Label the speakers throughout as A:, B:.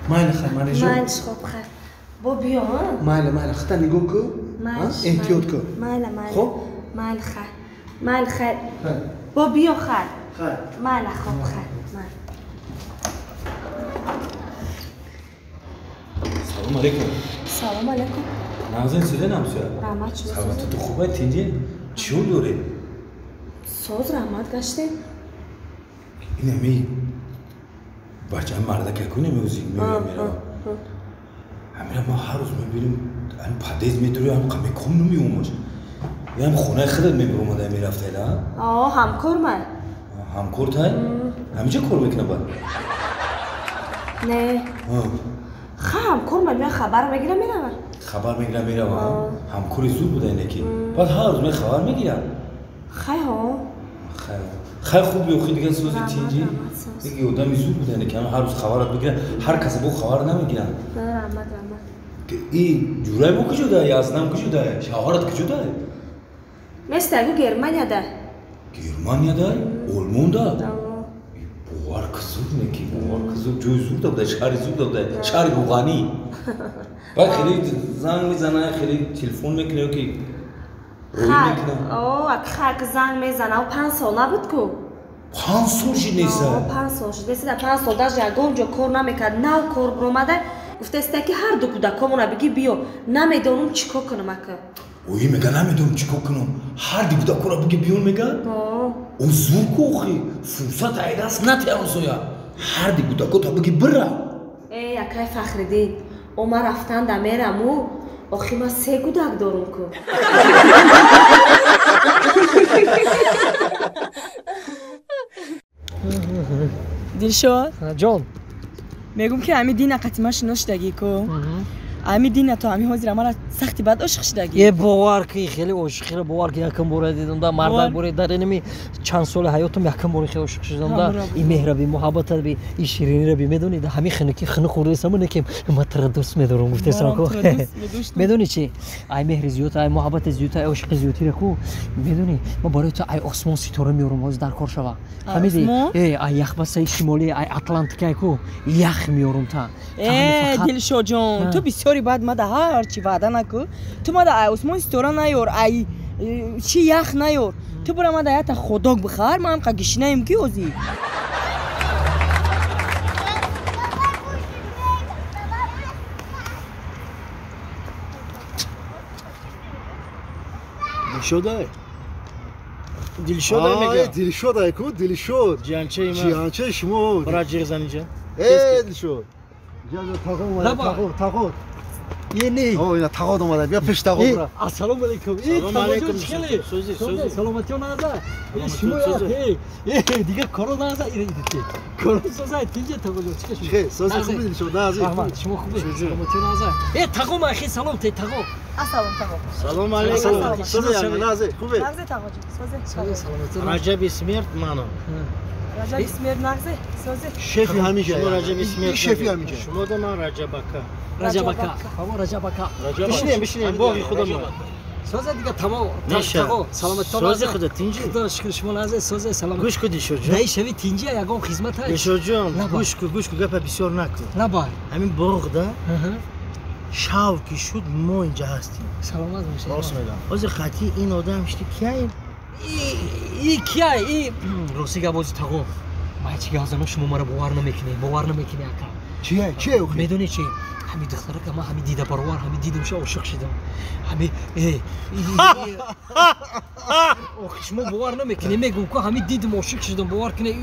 A: Майли хай, Манижо.
B: Майли хоб хай. Бо биё, а?
A: Майли, майли, хита нигоҳ ку. Эҳтиёт ку.
B: Майли, майли.
A: Хоб?
B: Майли хай. Майли хай. Бо биё хай.
A: Хай.
B: Майли хоб хай. Майли.
C: Салом алейкум.
B: Салом алейкум.
C: Нағзин суде намсуя?
B: Раҳмат шумо.
C: Саломатӣ ту хубай тинҷи? Чӣ ҳол дорӣ?
B: Соз раҳмат гаштем.
C: Ин ҳами бачаи мардака ку намеӯзи меоя мерава. Ҳамира мо ҳар рӯз мебинем, ҳам падез медурӣ, ҳам қамеком намеомаш. Ям хонаи худат мебиромада мерафтед, а?
B: О, ҳамкор ман.
C: Ҳамкор тай? Ҳамиҷа кор мекунад баъд?
B: Не. Ха, ҳамкор ман меоя хабар мегира мерава.
C: Хабар мегира мерава? Ҳамкори зуд буда ине ки. Баъд ҳар рӯз ме хабар мегира.
B: Хай ҳо.
C: Хай. Хай хуб ё дигар сози тинҷи? Диги одами зуд буда ине ки ҳар рӯз хабарат бигира, ҳар кас бо хабар намегиранд.
B: Раҳмат, раҳмат.
C: И ҷурай мо куҷо дае? Азнам куҷо дае? Шавҳарат куҷо дае?
B: Местагу Германияда.
C: Германияда? Олмонда? Бовар кизур неки, бовар кизур, ҷои зур да буда, шаҳри зур да буда, шаҳри руғанӣ. Баъд хеле занг мезана, хеле телефон мекуна ё ки рӯй мекуна?
B: О, хак занг мезана, о 5 сол набуд ку?
C: 5 сол шид неста?
B: О, 5 сол шид неста, 5 сол даже ягон ҷо кор намекард, нав кор биромада, гуфтаиста ки ҳар ду кӯдакомона биги биё, намедонам чӣ кор кунам ака.
C: Ой, мега намедонам чӣ кор кунам. Ҳар ду кӯдакора биги биё мега? О, зур ку охи, фурсат айдаст натиҳам соя. Ҳар ду кӯдакота биги бира.
B: Э, акай Фахриддин, о ман рафтан да мераму, охи ман 3 кӯдак дорум ку.
D: Дилшод?
E: Ҷон.
D: Мегум ки ҳами дина қатима шинос шудагӣ ку. Ҳами дина то ҳами ҳозира мара сахти бад ошиқ шудагӣ.
E: Е, бовар ки хеле ошиқиро бовар ки якум бора дидам да, мардак боре дар инами чанд соли ҳаётам якум бора хеле ошиқ шудам да. И меҳра би, муҳаббата би, и ширинира би, медонӣ да ҳами хинуки хину хӯрдесаму некем ма тра дӯст медорам гуфтесам ку. Медонӣ чи? Ай меҳри зиёд, ай муҳаббати зиёд, ай ошиқи зиёдтира ку. Медонӣ, ма барои ту ай осмон ситора меорам ҳозир дар кор шава. Фаҳмидӣ? Э, ай яхбастаи шимолӣ, ай Атлантикай ку ях меорам та.
D: Э, Дилшоҷон, ту бисёри баъд мада ҳар чи ваъда накун. Ту мада ай осмон ситора наёр, ай чи ях наёр. Ту бура мада ята ходок бихар, ман ҳамқа гишинаем ки озӣ.
F: Дилшодай? Дилшодай мега?
G: Дилшодай ку, Дилшод.
F: Ҷиянчаи ман.
G: Ҷиянчаи шумо.
F: Бара ҷиғ зан инҷа.
G: Э, Дилшод. Ҷа, тағо, тағо, тағо.
E: Е, не.
G: О, ина тағо омада. Бия пеш тағо бира.
E: Ассалому алейкум. Э, тағоҷон, чӣ хеле?
F: Сӯзи, сӯзи.
E: Саломатиё наза. Э, шумо э, э, дигар коро наза, ира идите. Коро соза, тинҷа тағоҷон, чӣ шумо?
G: Хе, сӯзи хуб Дилшод, наза.
E: Раҳмат, шумо хубед? Саломатиё наза. Э, тағо ма, хе салом те тағо.
D: Ассалом тағо.
F: Салом алейкум.
G: Сӯзи наза, хубед?
D: Нағзе тағоҷон, сӯзи.
E: Сӯзи саломатиё.
F: Раҷаби смерт мано.
D: Раҷаби смерт нағзе, сӯзи.
G: Шефи ҳамиҷа.
F: Шумо Раҷаби смерт.
G: Шефи ҳамиҷа.
F: Шумо да ман Раҷабака.
E: Раҷабака. Ҳамо Раҷабака.
F: Бишинем, бишинем, боғи худамон.
E: Сӯза дига тамом. Тағо, саломатиё.
F: Сӯзи худо тинҷи.
E: Худо шукр шумо нағзе, сӯзи саломат.
F: Гӯш ку Дилшодҷон.
E: Най шави тинҷи ягон хизмат ҳаст.
F: Дилшодҷон, гӯш ку, гӯш ку, гапа бисёр накун.
E: Набай.
F: Ҳамин боғда шав ки шуд мо инҷа ҳастем.
E: Саломат бошед.
F: Рост мегам. Ҳозир қатъи ин одам шди кияем?
E: И кияй? И рости гап ози тағо. Ман чӣ гап занам шумо маро бовар намекунед, бовар намекунед ака.
G: Чие? Чие охи?
E: Медонӣ чи? Ҳами духтарака ман ҳами дида баровар, ҳами дидам ша ошиқ шидам. Ҳами охи шумо бовар намекунед, мегӯм ку ҳами дидам ошиқ шидам, бовар кунед.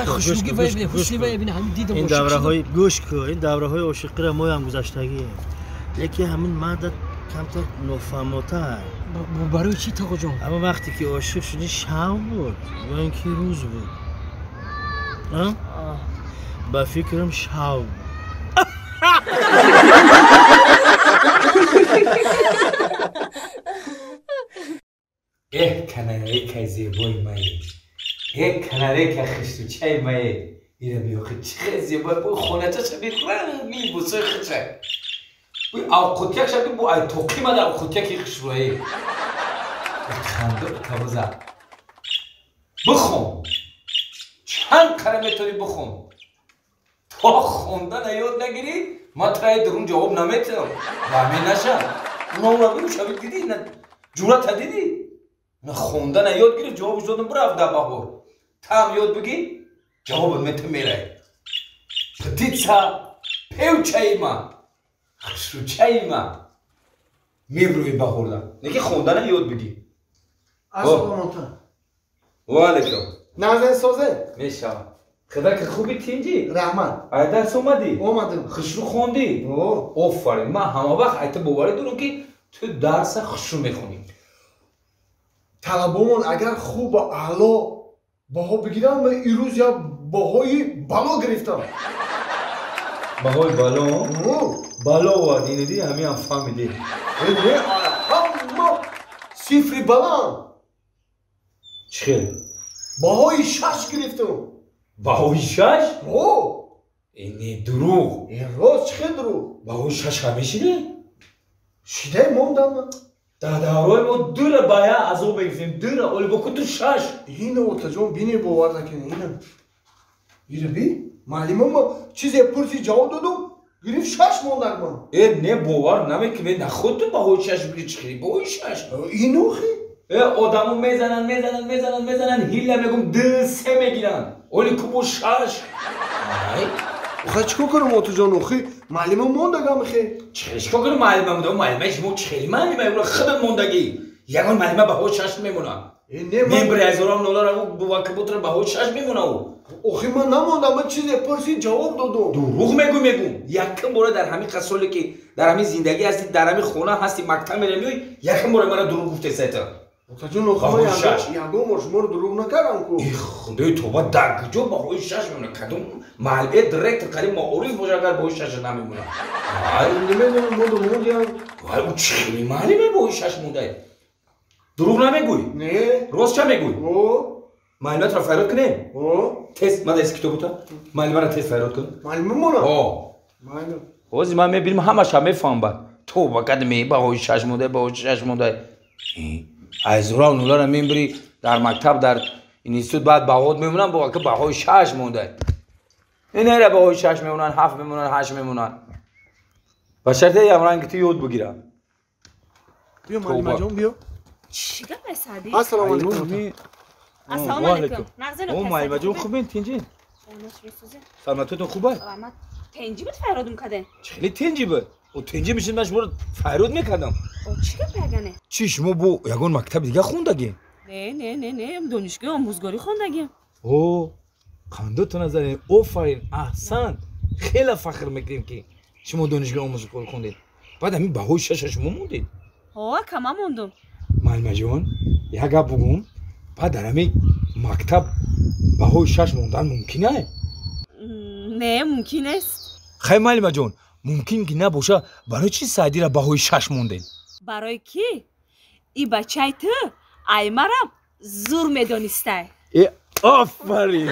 E: Хушнуги вай бинед, ҳусни вай бинед, ҳами дидам
F: ин
E: ошиқ шидам.
F: Давраҳои гӯш ку, ин давраҳои ошиқиро моям гузаштагием. Лекин ҳамин марда камтар нофаҳмотар.
E: Барои чӣ тағоҷон?
F: Аммо вақте ки ошиқ шудӣ шав буд ё ин ки рӯз буд? Ба фикрам шав буд.
C: Эҳ, канарейкаи зебои мае, э, канарейка хиштучаи мае, ира биёхи чӣ хел зебои, бо хонача шаби ранги бусои хича, бу авқутяк шаби, бу ай тоқимада авқутяки хишрӯе хандо табоза. Бихон, чанд қара метавонӣ бихон. То хондан ёд нагирӣ, ман таи дурун ҷавоб наметиҳам. Ваҳме наша. Уна шави дидӣ, ҷуръата дидӣ? На хондан ёд гирифт, ҷавобш додам, бирафт дар баҳор. Таам ёд бигӣ, ҷавобат мета мерай. Птица певчаи ма, хушрӯчаи ма. Мебрӯи баҳорда. Неки хондана ёд бигӣ.
A: Ассалому алайкум.
C: Ва алайкум.
A: Назар созе?
C: Мешавад. Худо ки хуби тинҷӣ?
A: Раҳмат.
C: Ай дарс омадӣ?
A: Омадам.
C: Хушрӯ хондӣ? Офарин. Ман ҳама вақт айта боварӣ дорам ки ту дарса хушрӯ мехонӣ.
A: Талабомон агар хуб ва аъло баҳо бигиранд, ман ирӯз як баҳои бало гирифтам.
C: Баҳои бало? Бало овард, инидӣ ҳамиам фаҳмидӣ.
A: Не, ҳама сифри баланд.
C: Чӣ хел?
A: Баҳои 6 гирифтам.
C: Баҳои 6? Не, дурӯғ.
A: Рост, чӣ хел дурӯғ?
C: Баҳои 6 ҳамешида?
A: Шидаи мондам ман.
C: Дар давраи мо дура ба я азоб мегирифтем, дура, оли бо ку ту 6.
A: Ина отаҷон, бини бовар накунӣ, ина. Ира би, муаллимам чизе пурси ҷавоб додум, гирифт 6 мондак ман.
C: Не, бовар намекунӣ, наход ту баҳои 6 бигирӣ, чӣ хели баҳои 6?
A: Инохи?
C: Одамо мезананд, мезананд, мезананд, мезананд, ҳилла мегум 2 3 мегиранд. Оли ку бо 6. Ай.
A: Охе чӣ кор кунам отаҷон, охи муаллимам мондагам хе.
C: Чӣ кор кунам муаллимам монда? Муаллимаи шумо чӣ хели муаллима? Ура худат мондагӣ. Ягон муаллима баҳои 6 мемонад. Мебри ҳазорам доллар бо баҳои 6 мемонад ӯ.
A: Охи ман намондам, ман чизе пурсид ҷавоб додум.
C: Дурӯғ мегӯй, мегӯм. Якум бора дар ҳамин қасоле ки дар ҳамин зиндагӣ ҳастӣ, дар ҳамин хона ҳастӣ, мактаб меравӣ, якум бора мара дурӯғ гуфтесай ту.
A: Отаҷон, охи ман ягон бор шуморо дурӯғ накардам ку.
C: Худои тоба, дар куҷо баҳои 6 мемонад? Кадом маҳалле директор қариб маориф бошад, агар баҳои 6 намемонад?
A: Намедонам, мондам, мондиям.
C: Вай, ӯ чӣ хели маълиме баҳои 6 мондай? Дурӯғ намегӯй?
A: Не.
C: Рост ча мегӯй? Муаллиматро файрод кунем? Тез, ман даст китобута. Муаллимаро тез файрод кун.
A: Муаллима мона?
C: Ҳозир ман мебинам, ҳамаша мефаҳмам бад. Тоба кадме баҳои 6 мондай, баҳои 6 мондай. Аз зура нулара мебири дар мактаб, дар институт, баъд баҳот мемонанд, бо баҳои 6 мондай. Инера баҳои 6 мемонанд, 7 мемонанд, 8 мемонанд. Ба шарте ямранги ту ёд бигирам.
A: Биё муаллимаҷон, биё.
B: Чӣ гап Саъдӣ?
A: Ассалому алайкум.
B: Ассалому алайкум.
C: О, муаллимаҷон, хубен, тинҷин? Саломатиятон хуб аст?
B: Тинҷи буд файродум кардем.
C: Чӣ хеле тинҷи буд? О, тинҷи мешид, ман шуморо файрод мекардам.
B: О, чӣ гап ягане?
C: Чӣ, шумо бо ягон мактаби дига хондагӣ?
B: Не, не, не, не, донишгоҳи омӯзгорӣ хондагим.
C: О, қандотона задем. Офарин, аҳсан. Хеле фахр мекунем ки шумо донишгоҳи омӯзгорӣ хондед. Баъд ҳамин баҳои 6 шумо мондед?
B: Ҳо, кама мондум.
C: Муаллимаҷон, як гап бугум, баъд дар ҳамин мактаб баҳои 6 мондан мумкин ай?
B: Не, мумкин нест.
C: Хай муаллимаҷон, мумкин ки набоша, барои чӣ Саъдира баҳои 6 мондед?
B: Барои ки и бачаи ту ай марам зур медонистай.
C: Э, офарин!